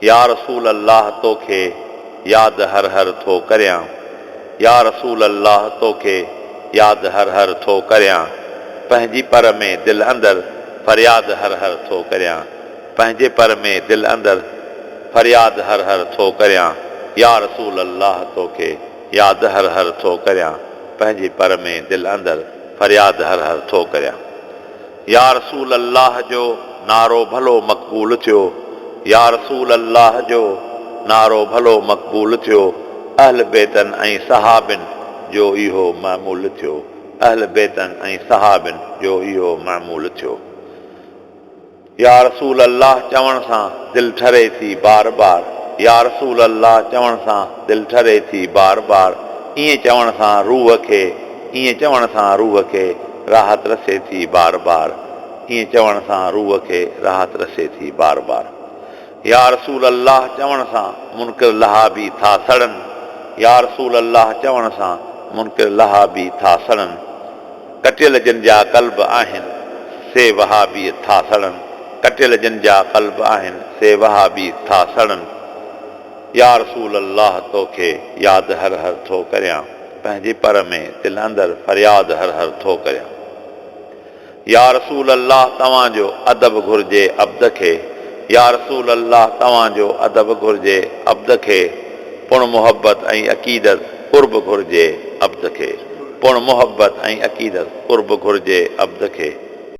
يا رسول الله توکي ياد هر هر ٿو ڪريان يا رسول الله توکي ياد هر هر ٿو ڪريان پنهنجي پر ۾ دل اندر فرياد هر هر ٿو ڪريان پنهنجي پر ۾ دل اندر فرياد هر هر ٿو ڪريان يا رسول الله توکي ياد هر هر ٿو ڪريان پنهنجي پر ۾ دل اندر فرياد هر هر ٿو ڪريان. يا رسول الله جو نعرو ڀلو مقبول ٿيو يا رسول الله جو نعرو ڀلو مقبول ٿيو اهل بيتن ۽ صحابين جو اهو معمول ٿيو اهل بيتن ۽ صحابين جو اهو معمول ٿيو يا رسول الله چوڻ سان دل ٺري ٿي بار بار يا رسول الله چوڻ سان دل ٺري ٿي بار بار ائين چوڻ سان روح کي ائين چوڻ سان روح کي راحت رسي ٿي بار بار ائين چوڻ سان روح کي راحت رسي ٿي بار بار يا رسول الله چوڻ سان منڪر لهابي ٿا سڙن يا رسول الله چوڻ سان منڪر لهابي ٿا سڙن ڪٽيل جن جا قلب آهن سي وهابي ٿا سڙن ڪٽيل جن جا قلب آهن سي وهابي ٿا سڙن يا رسول الله توکي ياد هر هر ٿو ڪريان پنهنجي پر ۾ دل اندر فرياد هر هر ٿو ڪريان. يا رسول الله توهان جو ادب گهرجي عبد کي يا رسول الله توهان جو ادب گهرجي عبد کي پڻ محبت ۽ عقيدت قرب گهرجي عبد کي پڻ محبت ۽ عقيدت قرب گهرجي عبد کي.